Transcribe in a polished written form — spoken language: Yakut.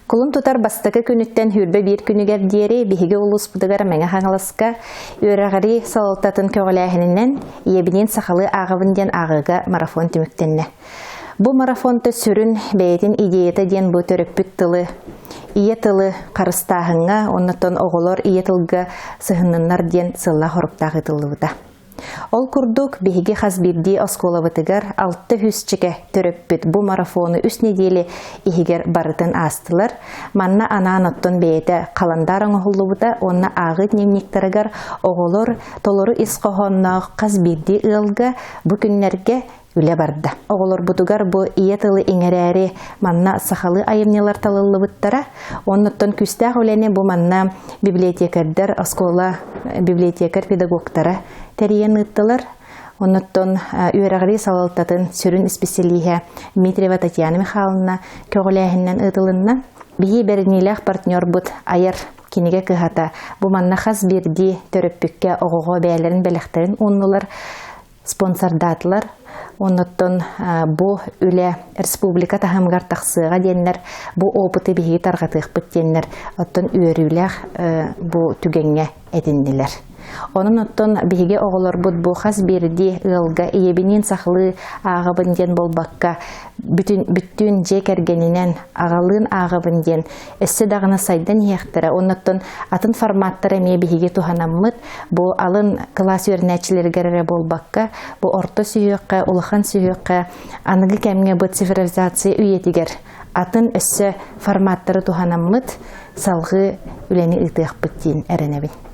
Кулун тутар бастакы күнүттэн 21 күнүгэр диэри биһиги улууспутугар Мэҥэ Хаҥаласка үөрэҕирии салалтатын көҕүлээһининэн Ийэбиниин сахалыы ааҕабын диэн ааҕыыга марафон түмүктэннэ. Бу марафонта сүрүн бэйэтин идеята диэн бу төрөппүт тылы, ийэ тылы харыстааһыҥҥа, оннуттан оҕолор ийэ тылга сыһынныннар диэн сыллаах-хоруктаах ыытыллыбыта. Ол курдук, биһиги хас биирдии оскуолабытыгар 600 чике төрөппүт бу марафону үс нэдиэлэ иһигэр барытын аастылар. Манна анаан оттон бэйэтэ халандаар оҥоһуллубута уонна ааҕыы дневниктарыгар оҕолор толору ис хоһоонноох хас биирдии ыалга бу күннэргэ үлэ барда. Оҕолорбутугар бу ийэ тылы иҥэрээри манна сахалыы айымньылар талыллыбыттара. Оннуттан күүстээх үлэни бу манна библиотекардар, оскуола библиотекарь педагогтара тэрийэн ыыттылар. Оннуттан үөрэҕирии салалтатын сүрүн исписэлииһэ Дмитриева Татьяна Михайловна көҕүлээһининэн ыытылынна. Биһи бэриниилээх партнербут айар кинигэ кыһата бу манна хас биирдии төрөппүккэ оҕоҕо бэйэлэрин бэлэхтэрин ууннулар. Спонсордаатылар. Оннуттан бу үлэ республика таһымыгар тахсыаҕа диэннэр, бу опыты биһиги тарҕатыахпыт диэннэр, оттон үөрүүлээх бу түгэҥҥэ этиннилэр. Онон оттон биһиги оҕолорбут бу хас биирдии ыалга ийэбиниин сахалыы ааҕабын диэн буолбакка, бүтүн бүттүүн дьиэ кэргэнинэн аҕалыын ааҕабын диэн өссө даҕаны сайдан иһиэхтэрэ. Оннуттан атын форматтар эмиэ биһиги туһанаммыт, бу алын кылаас үөрэнээччилэригэр эрэ буолбакка, бу орто сүһүөххэ, улахан сүһүөххэ аныгы кэмҥэ бу цифровизация үйэтигэр атын өссө форматтары туһанаммыт салҕыы үлэни ыытыахпыт диэн эрэнэбин.